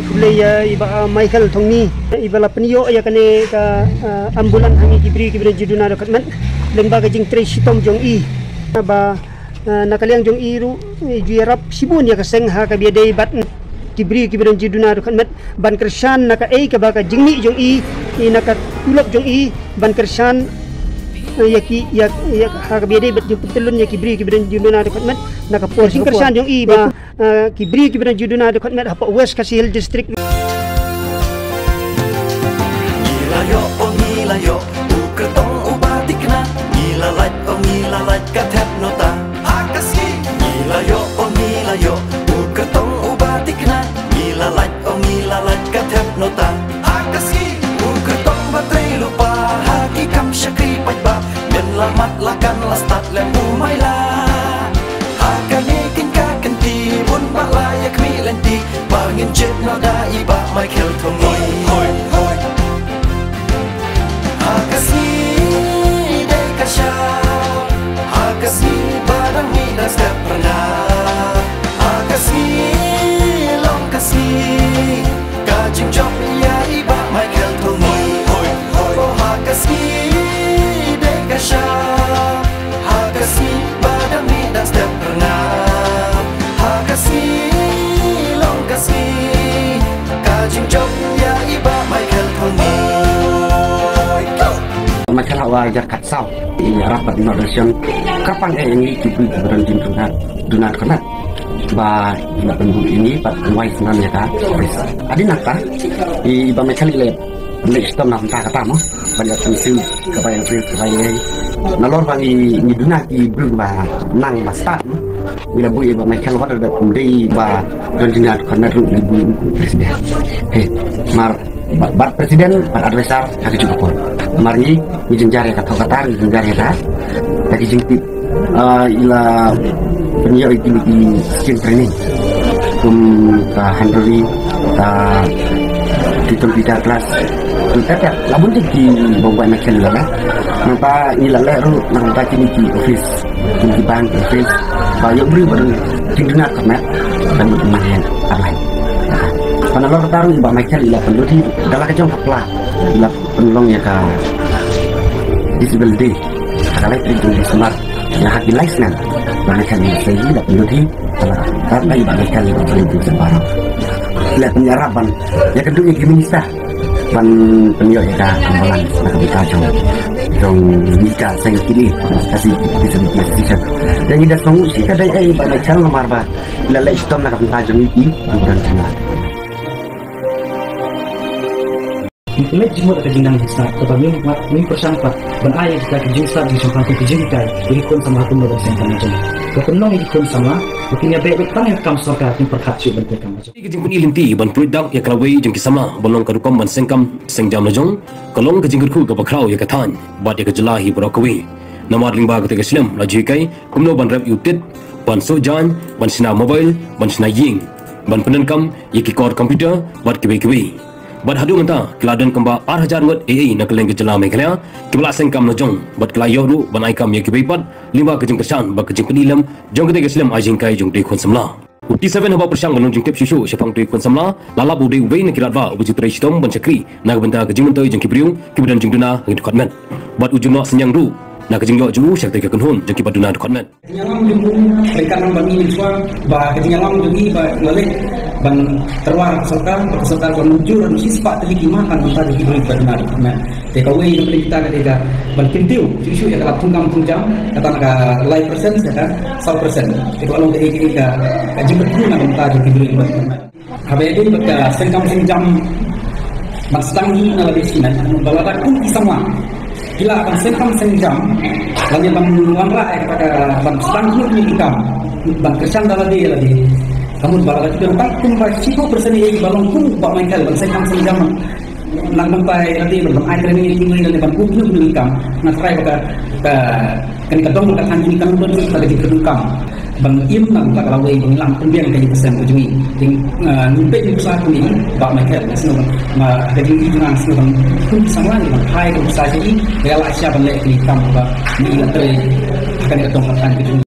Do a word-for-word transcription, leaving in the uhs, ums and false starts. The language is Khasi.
Khublei ïa i Bah Michael Thongni, i ba la pynïoh ïa kane ka, ah, ambulance ha ngi ki briew kiba don jingduna dkhot met lyngba ka jingtrei shitom jong i. Ba, ah, na ka liang jong i ruh, i ju ïarap shibun ïa ka seng ha kaba ïadei bad ki briew kiba don jingduna dkhot met ban kyrshan na kaei kaba ka jingmih jong i, i na ka tulop jong i ban kyrshan, eh, ïa ki, ïa, ïa ha kaba ïadei bad jingpyntyllun ïa ki briew kiba don jingduna dkhot met na ka por. Jingkyrshan jong i ba, eh, ki briew kiba don jingduna dkhot met hapoh West Khasi Hills District. Ngi la ïoh, oh ngi la ïoh, u kyrtong uba thikna. Ngi la lait, oh ngi la lait, ka thep nota. Ha ka sngi. Ngi la ïoh, oh ngi la ïoh, u kyrtong uba thikna. Ngi la lait, oh ngi la lait, ka thep nota. Ha ka sngi. U kyrtong ba trei lypa, ha ki kam shakri paidbah. Mynta la mat la kan la stad lem u maila. Ha kane kynka kynti bun ba la ïa khmih lynti ba ngin jied noh da i Bah Michael Thongni. Hoi, hoi, hoi. Ha ka sngi dei ka sha. Ha ka sngi ba dang mih da step rnga. Ha ka sngi long ka sngi. Ka jingjop ïa i Bah Michael Thongni. Hoi, hoi, hoi. Oh, ha ka sngi dei ka sha. Ha ka sngi ba dang mih da step rnga. Ha ka sngi long ka sngi. Ka jingjop ïa i Bah Michael Thongni. Hoi, hoi. Michael hawa jar kat saw. Ïa rap bad nod rasian. Ka pang eh ngi ki pui ki badan jingduna, duna dkhot met. Ba ïa pynbun ini bad wai snan ïa ka. Adi nangta i Bah Michael i leh leh shitom na mynta kata mo. Ban ïa pynsiu kaba ïa pynsiu kaba ïa. Nalor ba ngi, ngi duna ki briew ba nang ba stad mo. Ngi la bui i Bah Michael wat da kum dei ba don jingduna dkhot met ruh ngi bui u president. He, mar bad, bad president, bad advisor, ha ki juh ka por. Mar ngi, ngi jynjar ïa ka thok kata, ngi jynjar ïa ka. Ta ki jingtip, ah, i la pynïoh ïa kine ki skill training. Kum ka hand rolling, ka ki computer class. Kum tep tep, la bun tip ki bong bai na ken la la. Nangta ngi la leh ruh, nangta kine ki office. Kum ki bank, office, ba ïoh briew ba don jingduna dkhot met, ban mut man ïa apply. Ba nalor kata ruh i Bah Michael i la pynlut hi, da la ka jong ka pla, i la pynlong ïa ka Disability Day. Ha ka lai tarik jong December, ïa ha ki lai snem. Bah Michael i la sei hi, i la pynlut hi, da la ka, da la i Bah Michael i la pynlut hi December. I la pynïarap ban ïakynduh ïa ki minister. Ban pynïoh ïa ka ambulance na ka bynta jong, jong ngi ka seng kine, Khasi Disability Association. Ïa ngi da sngew shi ka dei ei ba la chang namar ba la leh shitom na ka bynta jong ngi ki, ki don jingduna. Ngi klet jingmut ka jingnang jingstad kaba ngim, ngim pyrshang pat ban ai ïa kita ki jingstad jingshongkha ki jinghikai ïa ki khun samla kumno ban seng kam jong. Ka pynlong ïa ki khun samla ba kin ïa beh beit tang ïa ka kam sorkar, kim pyrkhat shuh ban trei kam jong. Ka jingpyni lynti ban pruid dak ïa ka lawei jong ki samla ban long ka rukom ban seng kam seng jam la jong, ka long ka jingkyrkhu kaba khraw ïa ka thaiñ bad ïa ka jylla hi baroh kawei. Namar lyngba katei ka snem la ju hikai kumno ban rep ïa u tit, ban suh jaiñ, ban shna mobile, ban shna ïing, ban pyndonkam ïa ki kor computer bad kiwei kiwei. Bad haduh mynta ki la don kumba ar hajar ngut ei ei na kylleng ka jylla Meghalaya kiba la seng kam la jong bad ki la ïoh ruh ban ai kam ïa kiwei pat lyngba ka jingkyrshan bad ka jingpyni lem jong katei ka snem ai jinghikai jong utei u khun samla. U T seven haba pyrshang ban long jingtip shuh shuh shaphang utei u khun samla, la lap u dei uwei na ki radbah uba ju trei shitom ban shakri na ka bynta ka jingmyntoi jong ki briew kiba don jingduna ha ki dkhot met. Bad u ju noh synñiang ruh na ka jingïoh jong u sha katei ka kynhun jong kiba duna dkhot met. Ka jingïalam jong u, ka dei ka nang ba ngi mynshwa ba ka jingïalam jong ngi ba la leh ban tyrwa sorkar, ba ka sorkar ba mynjur shispah tylli ki mat na ka bynta jong ki briew kiba duna dkhot met. Te kawei na ka bynta ka dei ka ban kyntiew shuh shuh ïa ka lad thungkam thungjam, kata na ka lai percent sha ka saw percent. Te ka long kaei kaei ka, ka jingkyrkhu na ka bynta jong ki briew kiba duna. Haba ïadei bad ka seng kam seng jam ban sdang hi na lade shimet, ba lada kum ki samla ki lah ban seng kam seng jam lane ban wanrah ïa kata ka ban sdang hi ïa ki kam ban kyrshan da lade ïa lade. Ka mut ba lada ki don tang kumba shiphew percent ïa ki ba long kum Bah Michael ban seng kam seng jam. Nang ban tai lade ban, ban ai training ïa ki ngi lane ban buh kino kino ki kam. Nga tharai ba ka, ka, kane ka dong ka thaiñ jong ngi kan don shuh ka jingkyrduh kam. Ban im nang ka lawei ban lam pynbiang ka jingpyrsad ka jong ngi. Jing, eh, ngi peit ngi pyrshang kumne Bah Michael, nga sngew ban, ma ka jingim jong nga nga sngew ban, kum ki samla ngi ban phai ka pyrshang jong ngi. Ka la sha ban leh kine ki kam ba ngi la trei ha kane ka dong ka thaiñ ka jong ngi.